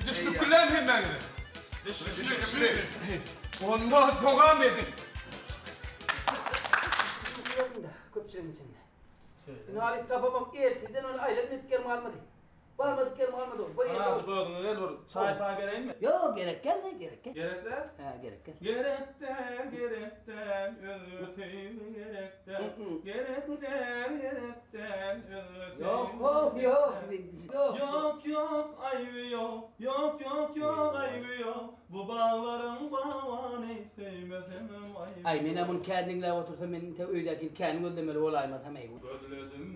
Düşnüklilämi hemmäňize? Düşnükli. Onda dogam ediň. Ýerinde, köpçüligiň içinde. Indi halyt tapamok, ertirden ony aýlanmadyk ýerim galmady. Barmadyk ýerim galmady ol. Bir ýerde. Azajyk özüňe gel bir çaý paý bereýinmi? Ýok, gerek däl, gerek däl. Gerek däl? Hä, gerek däl. Gerek däl, gerek däl, özge söýgi gerek däl. Gerek däl, gerek däl, özge söýgi. Ýok, how, ýok. Ýok. Ýok, ýok, aýby ýok. Ýok, ýok, ýok, aýby ýok. Bu baglaryň bagbany söýmesemem aýby. Aý, men-ä muny kän diňläp otursam, men entek öýdäkini kän gözlemeli bolaýmasam-eý. Gözledim,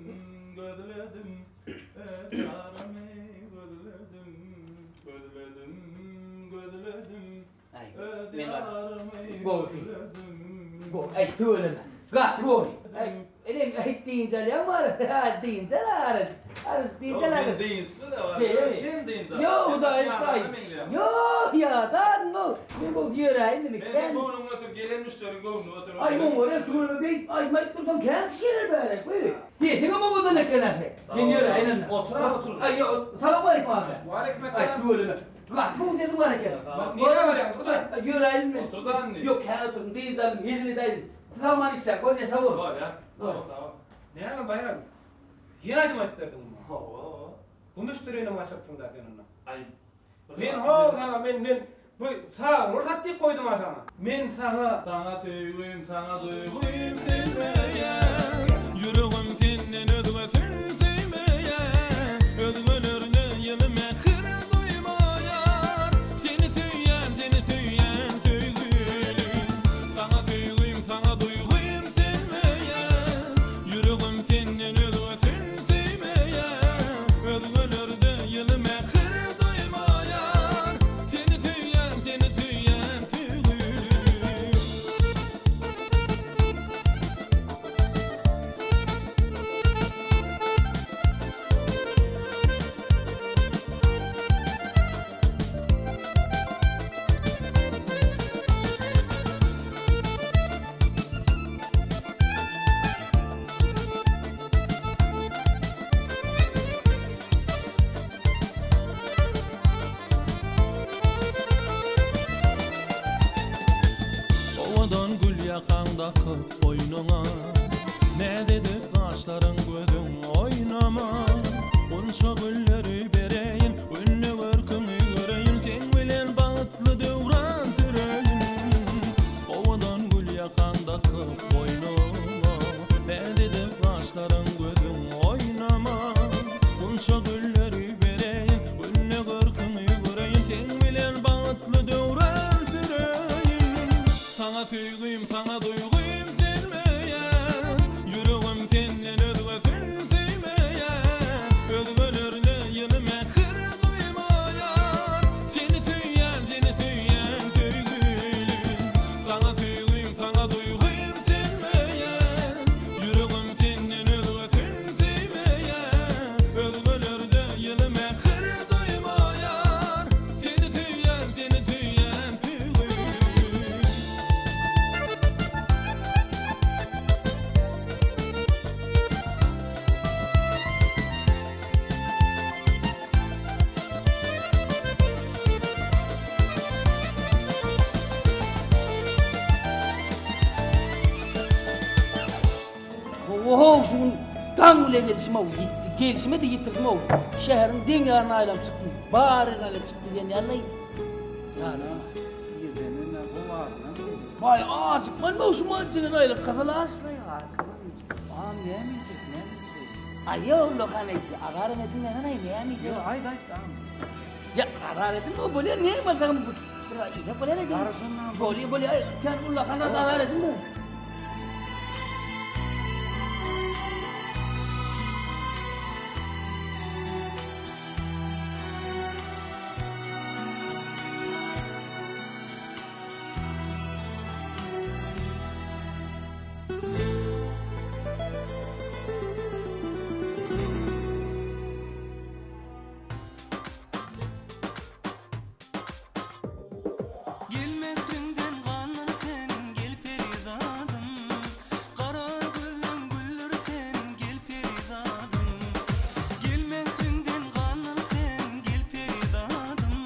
gözledim. Öz ýarymy gözledim, gözledim, gözledim. Öz ýarymy gözledim. Gowy, aý tüweleme. Gaty gowy. Aý, enem, aý dynç alýaň bary. Dynç al arajyk. Arajyk dynç al. Ýok, men dynçly-da bar. Şeýlemi? Sen dynç al. Ýok, Hudaýa şükür. Ýok, ýadan, men bolsa ýöräýin indi. Men seň göwnüňi göter, gelen müşderiň göwnüni göter. Aý, oňa tüweleme beýdip aýdym aýdyp dursaň kän kişi geler bärik. Sesiňem owadan eken-ä seň. Men ýöräýin onda. Otur-a, otur. Aý, ýok, salowmaleýkim aga. Waleýkim Aý, essalam. tüweleme. Gaty gowy sesiň bar eken. Nirä barýaň, otur-da. Aý, ýöräýin men. Otur-da indi. Ýok, kän oturdym, dynç aldym, hezil edäýdim. Sag-aman işläň, bolýa, sag bol. Bolýa. Sag bol, sag bol. Näme, Baýram? Ýene aýdym aýdyp berdiňmi maňa? Hawa. Bu müşderinem gaçyrypsyň-da sen onda. Aý, Men ho saňa men men bu sagyr sat diýip goýdum-a saňa. Men saňa. Saňa söýgim, saňa duýgym söýmeýän, Ýüregim senden özgesin söýmeýän, Özgelerde ýyly mähir duýmaýar. Seni söýýän, seni söýýän söýgülim. Saňa söýgim, saňa duýgym söýmeýän, Ýüregim senden özgesin söýmeýär, Özgelerde ýyly mähir duýmaýar. Seni söýýän, seni söýýän söýgülim. Owadan gül ýakaň dakyp boýnuňa, Näz edip gaşlaryň gözüň oýnama. Gunça gülleri bereýin, Günde görküňi göreýin, Seň bilen bagtly döwran süreýin. Owadan gül ýakaň dakyp boýnuňa, Näz edip gaşlaryň gözüň oýnama. Gunça gülleri bereýin, Günde görküňi göreýin, Seň bilen bagtly döwran süreýin. Saňa söýgim, saňa duýgym senmeýän, Ýüregim senden özgesin söýmeýän, Özgelerde ýyly mähir duýmaýan. Seni söýýän, seni söýýän söýgülim. Saňa söýgim, saňa duýgym senmeýän, Ýüregim senden özgesin söýmeýän, Özgelerde ýyly mähir duýmaýar. Seni söýýän, seni söýýän söýgülim. Oho, şu gün daň bilen gelşim-ow, ýetdi. Gelşime-de ýetirdim-ow. Şäheriň deň ýaryna aýlanyp çykdym. Baryny aýlanyp çykdym diýen ýaly. Ýana. Irdenem-ä gowy azynam diýdi. Baý, ajykman-ow şu maňa aýlyk gyzyl aşlaý, ajykman. Agam näme iýjek, näme iýjek? Aý, ýok, ullakan aýtdy. Agaram edinmän-aý, näme iýjek? Ýok, aýt, aýt, agam. Ýa, karar edinme, bolýar, näme bolsagam bir iýsek bolýar edin. Bolýar, bolýar, kän ullakan zat karar edinme. Gel mähriňden gandyr sen, gel perizadym, Gara gözleň güldür sen, gel perizadym. Gel mähriňden gandyr sen, gel perizadym.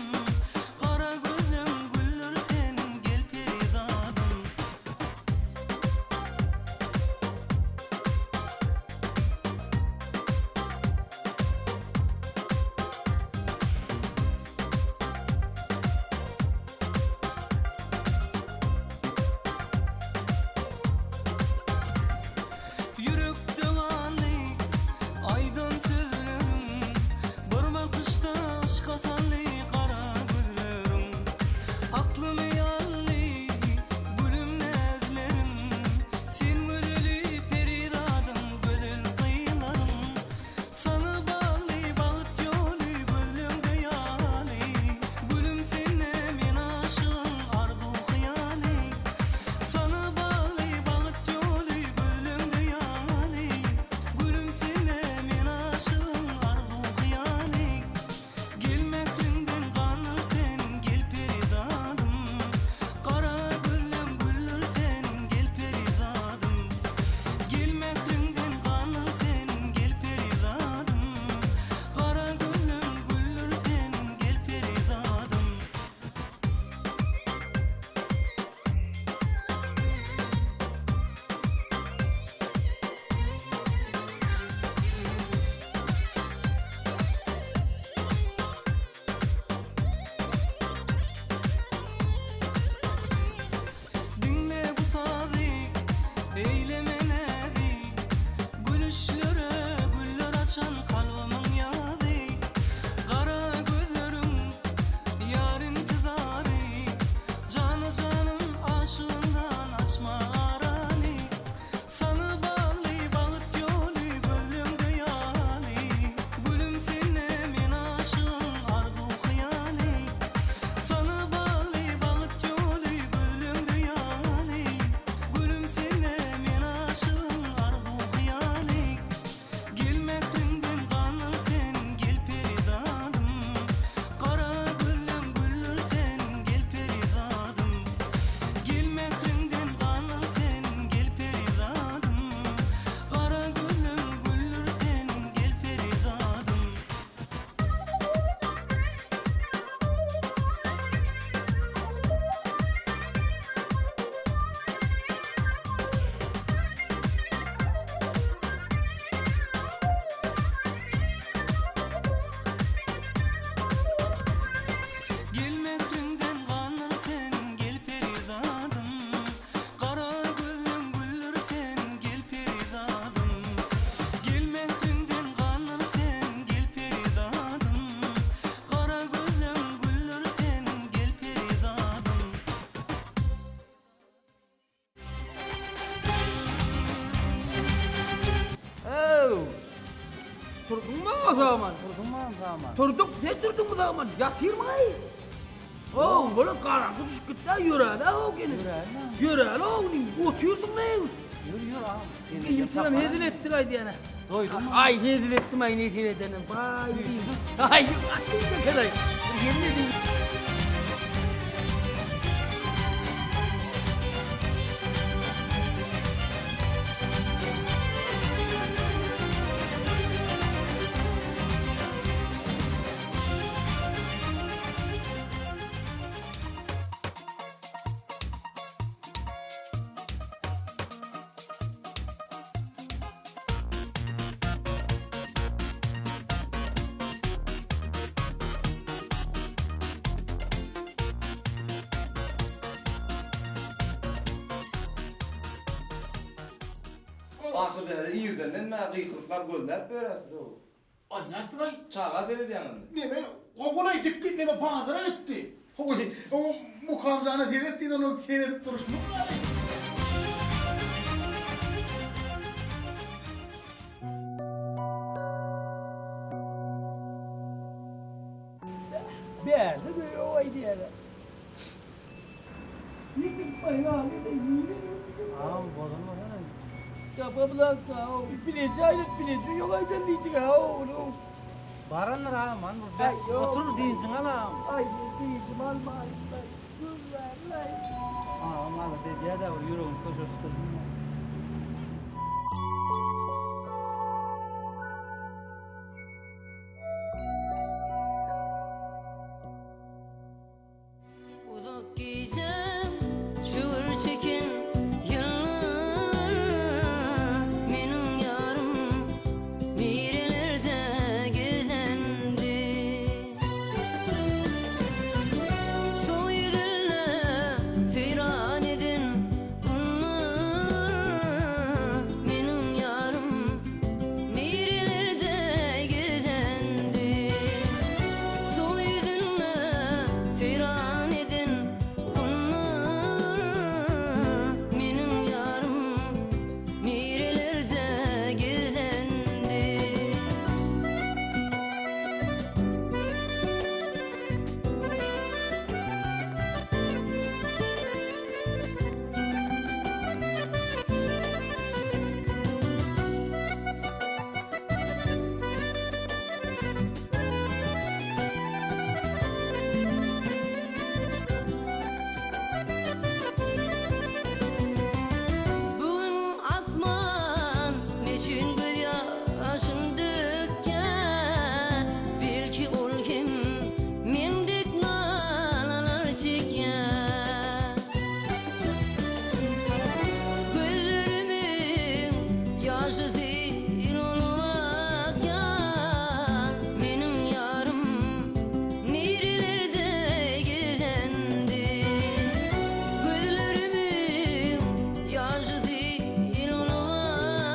Turduňmy sag-aman? Turdum agam sag-aman. Turduk, sen turduňmy sag-aman? Ýatyrmaý. Ow, bola garaňky düşüp gitdi-ä, ýöräli-ow gelin. Ýöräli. Ýöräli-ow, otyrdyň men. Ýör, ýör agam. Iýmçiňem hezil etdik aýdýana. Doýduňmy? Aý, hezil etdim aý, nesip edenim. Baý. Aý, aý, yemin edeyim. Aşyr däde irdenden bäri gykylyklap gözläp ýöräsiz-ow. Aý nätdiňaý? Çaga seredýäň indi. Neme, gogulaý dikdi, neme bazara gitdi. Hoý, oňa Mukamjana seret diýdi, onuň seredip durşy muňa. Bärde-de ýok aýdýar-a. Ýitip barýaly-da ýirim. Agam bozulmasana. Çapamzak-a, bileji aýryp bileji ýok aýdan diýdik-a onuň. Barandyr agam, hany bir bek otur dynjyňy al agam. Aý, dynjymy almaýyn-laý, gürränlaý. Agam alada edýär-dä bir ýüregini köşeşdirsin. Uzak gije şöwür çeken ýyllar Meniň ýarym nirelerde gizlendi Soň ýüzünde seýran eden günler Meniň ýarym nirelerde gizlendi Suw ýüzünde seýran eden günler Meniň ýarym nirelerde gizlendi. Bu gün asman neçün gözýaşyn dökýär, Belki ol hem men dek nalalar çekýär. Gözlerimiň ýaşy sil bolup akýar, Meniň ýarym nirelerde gizlendi? Gözlerimiň ýaşy sil bolup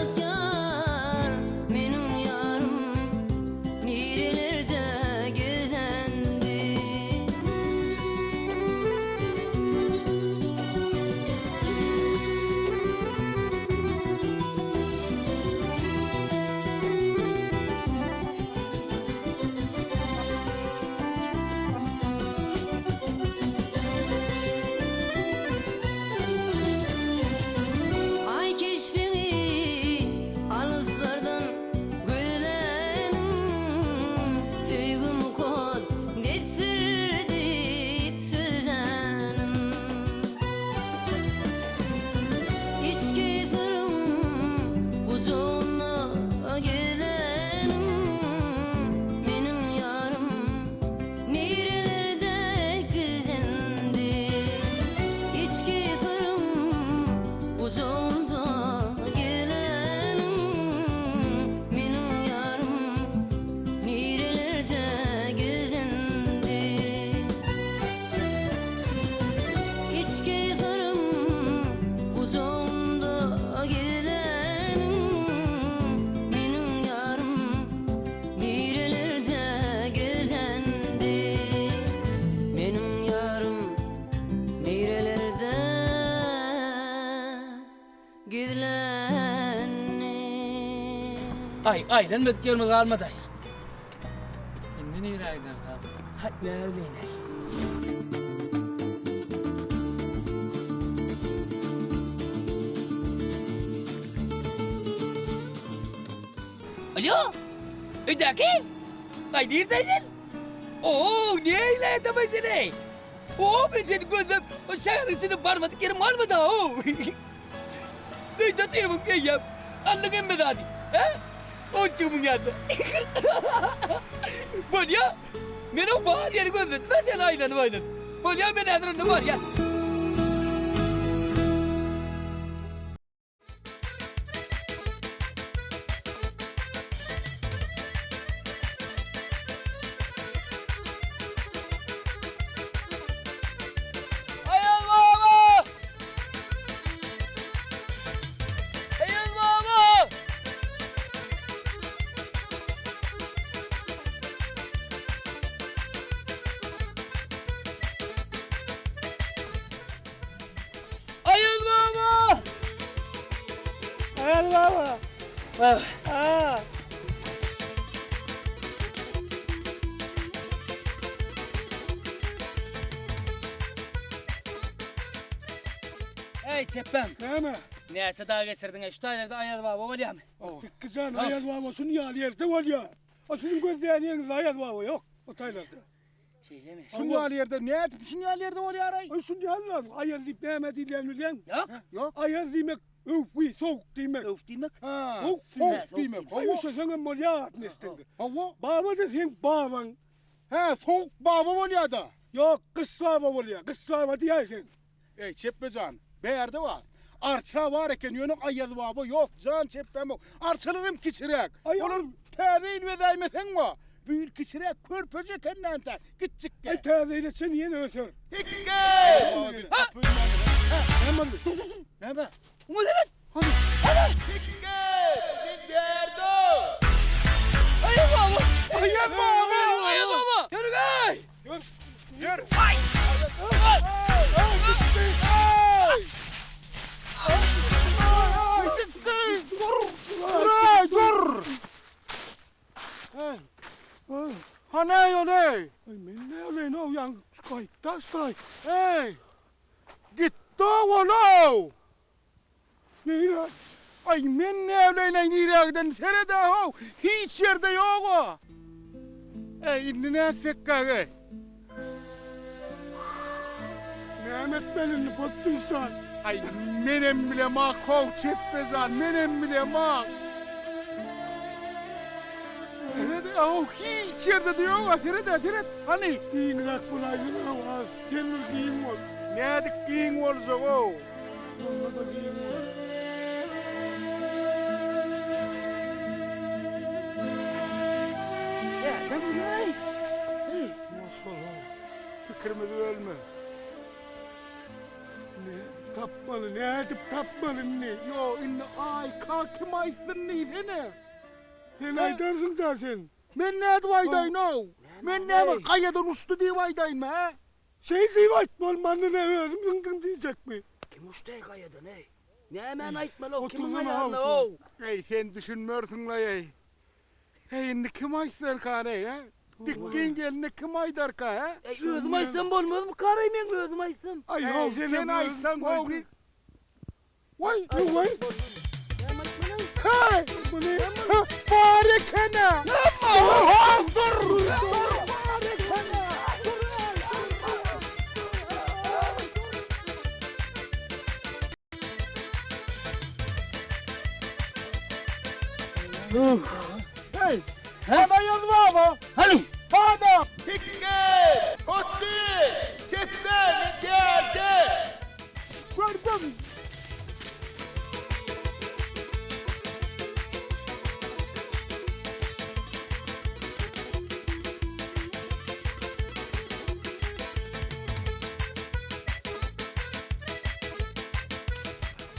akýar, Meniň ýarym nirelerde gizlendi? Aý keşbiňi alyslardan gözlänim, Söýgim mukaddesdir diýip sözlänim. Içki syrym gujagyna gizlänim, Meniň ýarym nirelerde gizlendi? Içki syrym gujagynda gizlänim, Meniň ýarym nirelerde gizlendi? Içki syrym gujagynda gizlänim, Meniň ýarym nirelerde gizlendi? Meniň ýarym nirelerde gizlendi? Aý, aýlanmadyk ýerimiz galmady-aý. Indi nirä gideris ha? Haý, näbileýin-äý. Alo! Öýdäki? Aý, nirde sen? Oo, neýle edemay seni? Oo, men seni gözläp, o şäheriň içinde barmadyk ýerim galmady ha-ow. Öýde otyrmyň eýýäm. Aldyň hemme zady. Hä? Onçugymyň ýanynda. Bolýa. Men o bar ýeri gözledim-ä seni aýlanyp-aýlanyp. Bolýa, men häzir onda barýan. Aýaz baba! Aýaz baba! Aýaz baba! Aýaz baba! Baba. Ha. Eý, çepbem. Näme? Näçe dag geçirdiň, şu taýlarda Aýaz baba bolýarmy? Dikgijan, Aýaz baba şuny ýaly ýerde bolýar. A siziň gözleýän ýeriňizde Aýaz baba ýok, o taýlarda. Şeýlemi? Şun ýaly ýerde nädip şun ýaly ýerde bolýar-aý? Aý şun ýaly lazym. Aýaz diýip näme diýilýänini bilýäňmi? Ýok. Ýok. Aýaz diýmek öwgi, sowuk diýmek. Öwf diýmek? Ha, Sowuk sowuk diýmek. Aý üşeseňem bolýar adyny eşdeňde. Hawa. Baba-da seň babaň. Hä, sowuk baba bolýar-da. Ýok, gyş baba bolýar. Gyş baba diýäý sen. Eý, Çepbe jan, bärde bar. Arça bar eken, ýöne Aýaz baba ýok, jan çepbäm ok. Arçalar hem kiçiräk. Olar täze ýyl bezäýmeseň wa. Bu ýyl kiçiräk, körpeje eken näme, kiçjikge. Aý, täze ýyla çenli ýene öser. Hikge! Näme boldy? Näme? Muňa seret! Hany? Hany? Hikge! Men bärde! Aýaz baba! Aýaz baba! Aýaz baba! Ýörüň-eý! Ýör! Ýör! Aý! Aý! Dur! Dur! Hey! Hany ol ey? Aý, men näleýin, ow, ýaňy gaýtdy-aşdaý. Hey! Gitdi ol-ow! Nirä? Aý, men näbileýin-aý nirä giden, sered-ä-how, hiç ýerde ýog-a! Äý, indi nätsekkäg-eý? Näme etmeli indi, Potdüşan? Aý, menem bilemok-how, Çepbejan, menem bilemok. Sered-ä-how, hiç ýerde-de ýog-a, sered-ä, seret, hany? Giňräk bolaýsyn-ow, az, sen bir giň bol. Nädip giň boljak-ow? Onda-da giň bol. Pikirimizi bölme. Ne, tapmaly, nädip tapmaly indi? Ýo, indi Aýka kim aýtsyn diýsene. Sen aýdarsyň-da sen. Men nädip aýdaýyn-ow? Men näme, gaýadan uçdy diýip aýdaýynmy, hä? Şeý diýip aýtmaly, many ne özüm zyňdym diýjekmi? Kim uçdy-eý gaýadan-eý? Nämäni aýtmaly-ow, kimiň Otursana aýagyna-ow? Eý, sen düşünmersiň-laý-eý. Heý, indi kim aýtsarkan-eý, hä? Dikgiň gelnine kim aýdarka, hä? Eý, özüm aýtsam bolmazmy, karaý meň özüm aýtsam? Aý, Eý, how, senem sen aýtsaň, how, Waý, waý. Heý! Bu ne? Bar eken-ä! Dur, dur! Dur, bar eken-ä! Dur! Heý! Hana ýaz baba! Hany! Hana! Hikge! Hotdy! Çepbe! Geldi! Gördüm!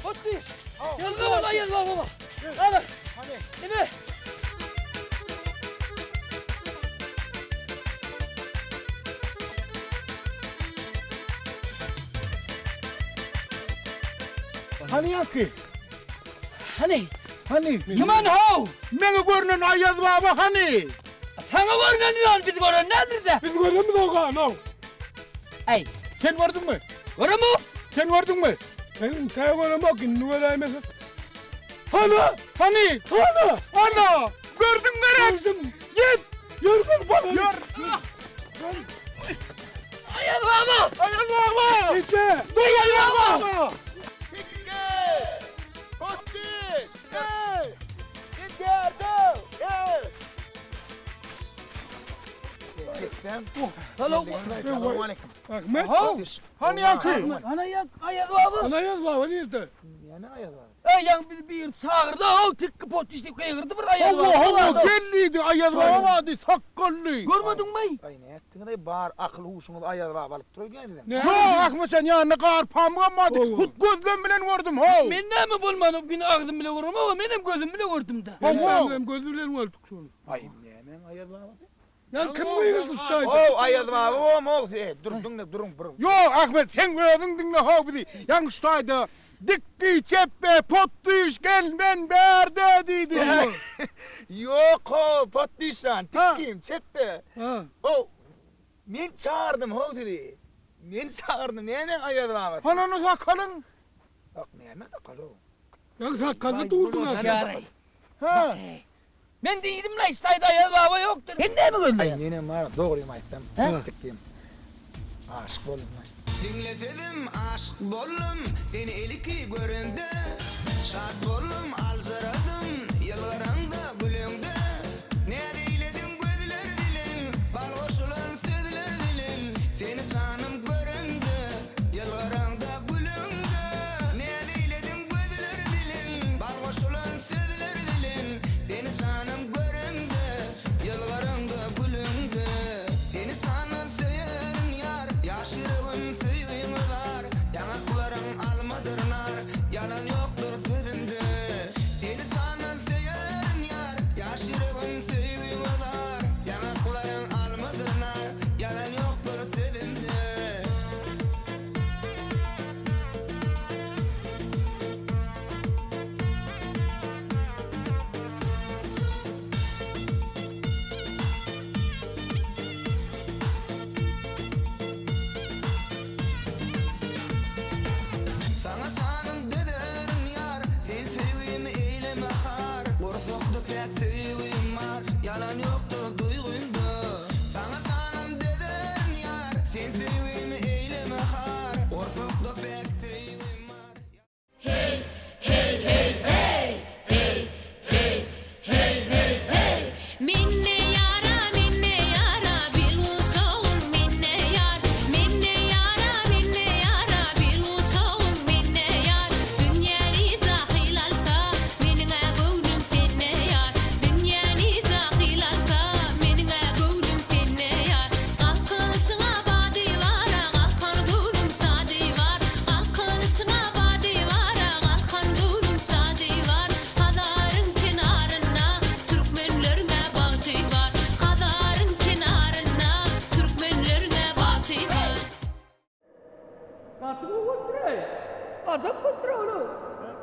Hotdy! Ýazga bol, aý ýazga baba! Hany! Ine! Hany ýaňky? Hany? Hany? Kiman how? Meňe görnen Aýaz baba hany? Saňa görnen ýaly biz gören däldir-dä. Biz göremizok anaw. Äý. Sen gördüňmi? Göremok. Sen gördüňmi? Men intä göremok, indi göräýmesek. Hana! Hany? Hana! Ana! Gördüň gerek? Gördüm. Ýet! Ýör gel bana. Ýör! Aýaz baba! Aýaz baba! Eje! Aýaz baba! Tikki! Potdi! Ey! Gidýärdi! Ey! Salam. Ahmet. Hany ýaňky? Ana ýa Aýaz baba. Ana Aýaz baba nirde? Äý ýaňy bizi bir çagyrdy, how tikki pot diýip gygyrdy bir Aýaz baba. Hawa, hawa, gel diýdi, Aýaz baba bardy, sakgally. Görmediňmi? Aý nätdiňiz-aý, bar akyl-huşuňyzy Aýaz baba alyp dur öýdýän siziň. Ýok, Ahmet jan ýanynda gar pamygam bardy, hut gözlem bilen gördüm, how. Men näme bolmany gün agzym bile göremok, menem gözüm bile gördüm-dä. Hawa. Menem gözüm bilen gördük şony. Aý nämäň Aýaz babasy? Ýa kim gygyzdy şu taýda? How Aýaz baba bom-ow, dur diňle duruň bir. Ýok, Ahmet, seň özüň diňle how bizi. Ýaňky şu taýda Dikdi, çepbe, pot düş, gel, men bärde diýdi. Ýok how, pot düş jan, dikdim, çepbe. How, men çagyrdym how sizi. Men çagyrdym, nämäň Aýaz babasy? Hany sakalyň? Ýok, näme sakal how? Ýaňky sakally durduň Ýaraý. Hä. Men diýdim la iştaýda Aýaz baba ýokdur. Sen näme gözleýäň? Aý menem bar dogrymy aýtsam dikdim. Aşyk boldum aý. Diňle sözüm aşyk boldum seni ilki göremde Şat boldum aljyradym ýylgyraňda güleňde Näz eýlediň gözler bilen bal goşulan sözler bilen Seni janym göremde ýylgyraňda güleňde Näz eýlediň gözler bilen bal goşulan Sözler bilen seni janym göremde, Ýylgyraňda, gülüňde. Seni jandan söýerin ýar, Ýaş ýüregim söýgiňe zar, Ýaňaklaryň almadyr nar, Ýalan ýokdur sözümde. Seni jandan söýerin ýar, Ýaş ýüregim söýgiňe zar, Ýaňaklaryň almadyr nar, Ýalan ýokdur sözümde. Saňa janym dözerin ýar, Sen söýgimi eýleme har, Gursakda päk söýgim bar, Ýalan ýokdur duýgymda. Saňa janym dözerin ýar, Sen söýgimi eýleme har, Gursakda päk söýgim bar. Hey hey hey hey hey hey hey hey hey Minne ýara minne ýara bil guşagyň minne ýar Minne ýara minne ýara bil guşagyň minne ýar Dünýäni jahyl alsa meniň-ä göwnüm sende ýar Dünýäni jahyl alsa meniň-ä göwnüm sende ýar Galkynyşyňa bady bar-a galkan göwnüm şady bar Galkynyşyňa bady bar-a galkan göwnüm şady bar Hazaryň kenarynda türkmenleriň-ä bagty bar Hazaryň kenarynda türkmenleriň-ä bagty bar. Gaty gowy bolupdyr-aý. Ajap bolupdyr oglum.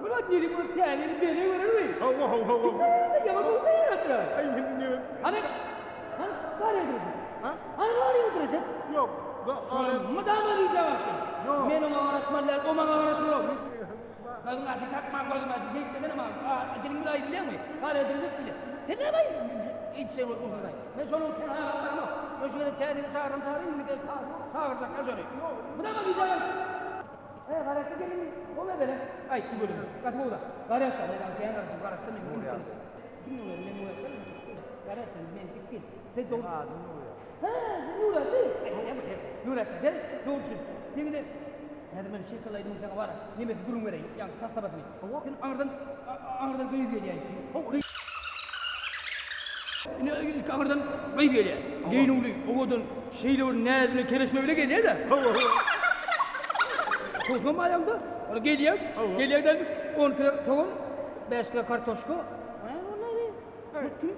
Murat neli bu täzeli bezeg berermi? Hawa, hawa, hawa. Ýaman gowy taýýarlapdyr-aý. Aý, men neme? Hany, hany gar ýagdyrajak? Ha? Hany gar ýagdyrajak? Ýok, gar. Mydama gijä galkyn. Ýok. Men oňa garaşmaly däl, o maňa garaşmaly. Gözüň aşy kakma, gözüň aşy şeýtmesene maňa. Diliň bile aýdylýarmy? Gar ýagdyrajak diýle. Sen näme hiç şey bolmasa Men şonuň üçin aýak baramok. Men şu gezek täzeli çagyrsam çagyrayyn, indi gelip çagyrjaklar şony. Mydama gijä galyp. Eý, garaşdy gelin, o mesele. Aýtdy gülüm. Gaty gowy-da. Garaşsa, men kän garaşdym, garaşdym indi. Diňle meni, men Nuratdan. Garaşsa, men dikgin. Sen dogry. Adym Nurat. Hä, sen Nuratmy? Nurat, sen dogry. Sen indi Häzir men şekil aýdymyň saňa bar. Nemesi gürrüň bereýin, ýaňky taslamasyny. Sen aňyrdan aňyrdan gyz gelýär. Ine ilki aňyrdan gyz gelýär. Geýnüwli, owadan, şeýle bir näz bilen kereşme bile gelýär-de. Towşan baýaňda, ol gelýär, gelýär-de 10 kilo sogan, 5 kilo kartoşka. Kim?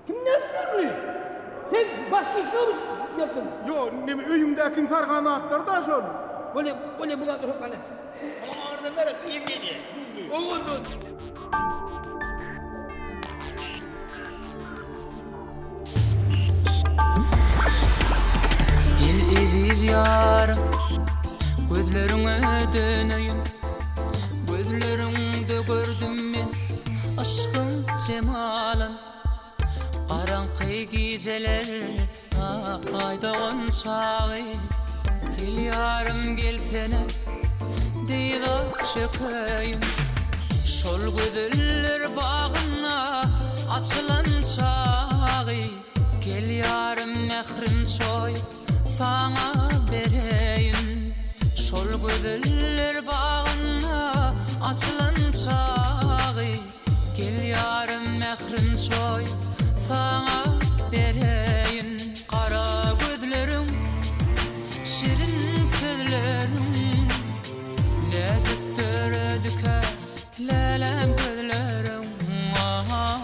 Kim nätdi muny? Sen başga işde ýapdyň. Ýok, neme öýüňdäkiň sargan zatlary da şol. Bolýa, bolýa bu zatlar hökman. Onuň aňyrdan gara gyz gelýär. Owadan. Gözleriňe döneýin Gözleriňde gördüm men Yşgyň jemalyn Garaňky gijeler Aý dogan çagy Gel ýarym gelsene Dyza çökeýin Şol gözeller bagynda Açylan çagy Gel ýarym mährim çoýup Saňa bereýin Şol gözeller bagynda Açylan çagy Gel ýarym mährim çoýup saňa bereýin Gara gözleriň şirin sözleriň Nädip döredikä läläm gözleriň Ah ah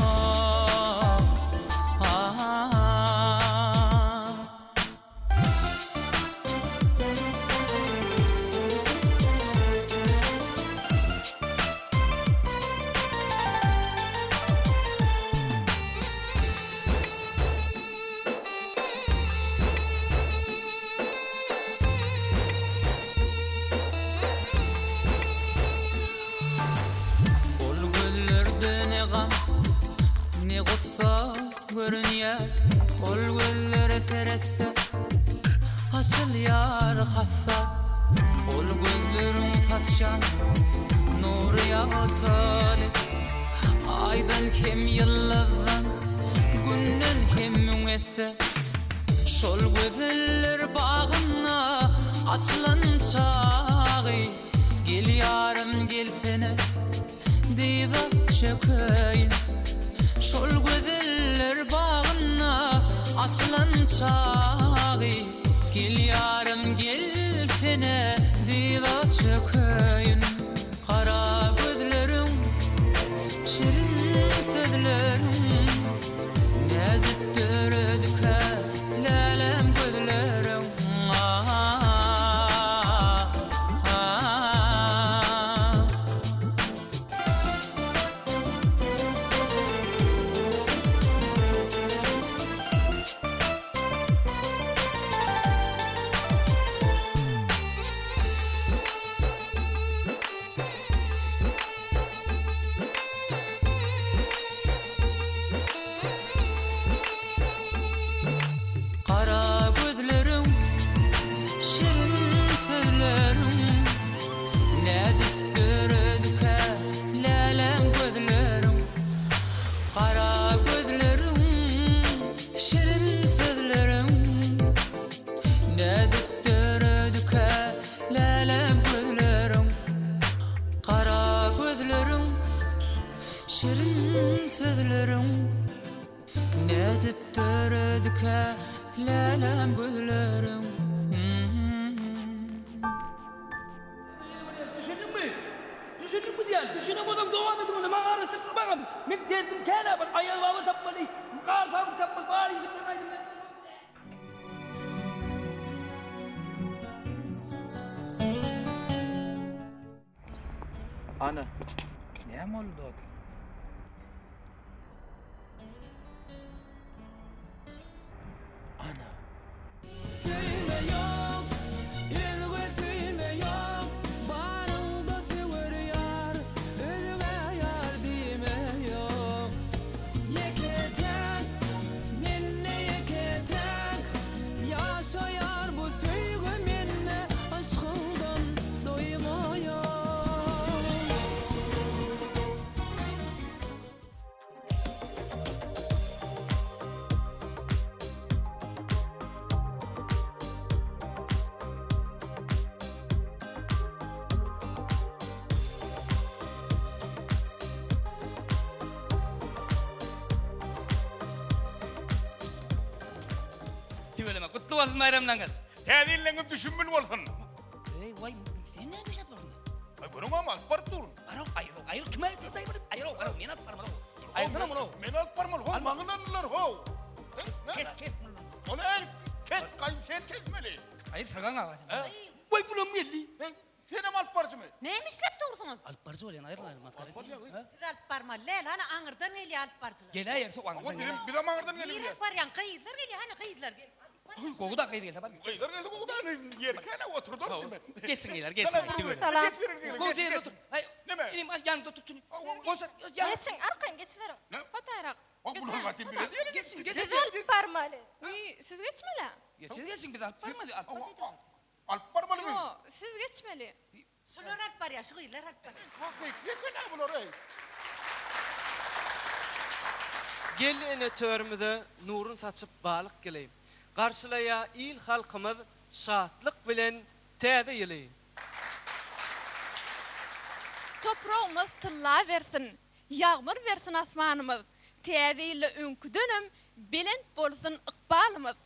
Ol gözlerde ne gam, ne gussa Görünýär ol gözlere seretse, Açylýar hassa. Ol gözleriň saçýan nury ýagtyly, Aýdan hem ýyldyzdan, Günden hem müň esse. Şol gözeller bagynda açylan çagy, Gel ýarym gelsene, Dyza çökeýin Şol gözeller bagynda Açylan çagy Gel ýarym gelsene Dyza çökeýin Gara gözleriň Şirin sözleriň Nädip döredikä Lälem gözleriň Ah-ah-ah. Gara gözleriň, şirin sözleriň Nädip döredikä lälem gözleriň? Gara gözleriň, şirin sözleriň Nädip döredikä lälem gözleriň? Gara gözleriň, şirin sözleriň Nädip döredikä lälem gözleriň? Düşündiňmi? Düşündiňmi diýýän? Düşünen bolsaň dowam ediň onda maňa garaşdyryp durmaň. Men derdim kän-ä bir Aýaz baba tapmaly, gar pamyk tapmaly, bar işikden aýdym men. Ana. Näme boldy dost? Ana. Söýme ýok, özge söýme ýok, Baryňda söwer ýar, özgä ýar diýme ýok. Ýeke täk, mende ýeke täk, Ýaşaýar bu söýgi mende, Yşkyňdan doýmaýan. Tüweleme, gutly bolsun baýramlaryňyz. Täze ýyllaryňyz düşümbil bolsun. Eý, waý, sen näme işläp dursuň? Aý, görüňmi, alyp baryp durun. Araw, aýyr, aýyr, kime aýtdy, aýyr, aýyr, araw, men alyp barmaly. Aýyrsana muny. Men alyp barmaly, how, maňa ynandylar, how. Kes, kes muny. Ony aý, kes, gaýym, sen kesmeli. Aýyr, sagaň aga. Waý, bulam geldi. Senem alyp baryjymy? Näme işläp dursuňyz? Alyp baryjy bolýan, aýryl, aýryl, masgara. Siz alyp barmaly däl, hany aňyrdan gelýär alyp baryjylar. Geläýer, soň aňyrdan. Bizem aňyrdan gelýär. Nirä barýaň, gyzlar gelýär, hany gyzlar. Gowy da gyz gelse bar. Gyzlar gelse gowy da ýeri kän oturdyr. Geçsin gyzlar, geçsin. Salam. Gowy ýerde otur. Aý, Neme? Inim, ýanyňda tut şuny. Bolsa, ýa. Geçiň, arkaýyn geçiberiň. Hotaýrak. Geçsin, geçsin. Siz alyp barmaly. Wiý, siz geçmeli. Ýa siz geçiň, biz alyp barmaly. Alyp barmaly. Alyp barmaly biz. Ýok, siz geçmeli. Şular alyp barýar, şu gyzlar alyp barýar. Hakyky eken-ä bular, eý. Geldi ene törümize nurun saçyp balyk ýyly. Garşylaýar il-halkymyz şatlyk bilen Täze ýyly. Topragymyz tylla bersin, ýagmyr bersin asmanymyz, Täze ýylda öňküdenem belent bolsun ykbalymyz.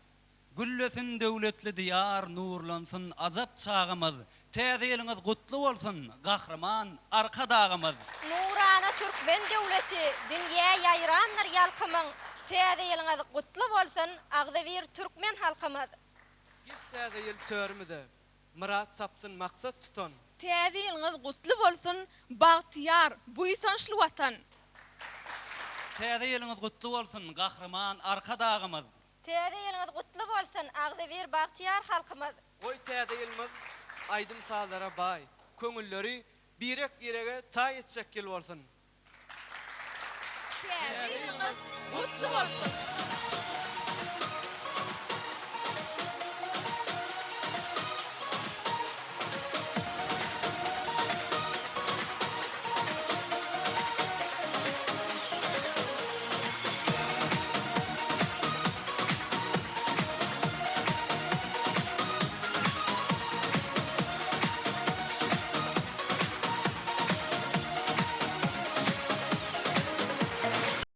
Güllesin döwletli Diýar, nurlansyn ajap çagymyz, Täze ýylyňyz gutly bolsun, Gahryman Arkadagymyz! Nurana türkmen döwleti, dünýä ýaýrandyr ýalkymyň, Täze ýylyňyz gutly bolsun, agzybir türkmen halkymyz! Geç täze ýyl törümize. Myrat tapsyn maksat tutan. Täze ýylyňyz gutly bolsun bagtyýar buýsançly Watan. Täze ýylyňyz gutly bolsun Gahryman Arkadagymyz. Täze ýylyňyz gutly bolsun agzybir bagtyýar halkymyz. Goý täze ýylymyz aýdym-sazlara baý, köňülleri birek-birege taý etjek ýyl bolsun. Täze ýylyňyz gutly bolsun.